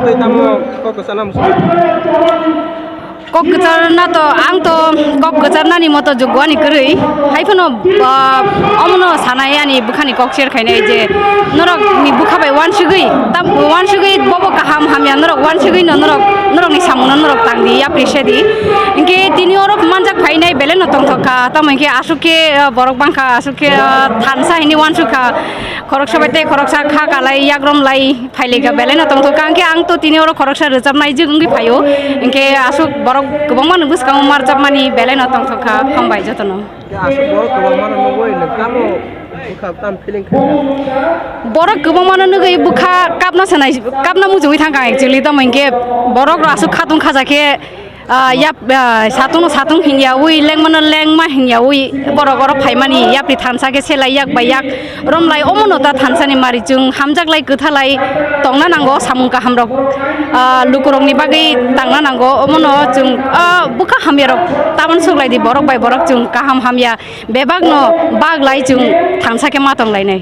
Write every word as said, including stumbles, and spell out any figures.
Tamo kok kwchana muchung. Kok kwcharna to, ang to kok kwcharnani moto jugwani kwrwi. Hai phano, ah, omono sanai ani bwkhani kok share khainai je norokni bwkha bai uansugwi, tam uansugwi bobo kaham hamya norok uansugwi no norok, norokni samungno norok tangdi, appreciate di. Hinkhe tini oro manjak phainai belai no tongthok kha, tamo hinkhe aswk khe, ah, borok bangkha, aswk khe, ah, thansa hinwi uansuk kha, khoroksa bai tei khoroksa kha kalai, yakrom lai. Phailika belai no tongthok kha, hinkhe ang to tini oro khoroksa rwchapnai jik wngwi phaio, hinkhe aswk borok kwbangma no bwskango ma rwchapmani belai no tongthok kha, hambai jotono. Aswk borok kwbangma no nugwi nwng tamo bwkha tam feeling kha? Borok kwbangma no nugwi bwkha kapna sanai, kapna muchungwi thangkha ang actually, tamo hinkhe borok rok aswk khatung khaja khe, Ah, yap, ah, satung no satung hinyawi, lengma no lengma hinyawi, borok oro phaimani yapri thansa khe selai yak bai yak romlai, omono ta thansa ni mari chwng hamjak lai kwtha lai tongna nango, samung kaham rok, ah, lukurok ni bagwi tangna nango, omono chwng, ah, bwkha hamya rok tamon suklai di, borok bai borok chwng kaham hamya bebak no bak lai chwng thansa khe ma tong lai nai.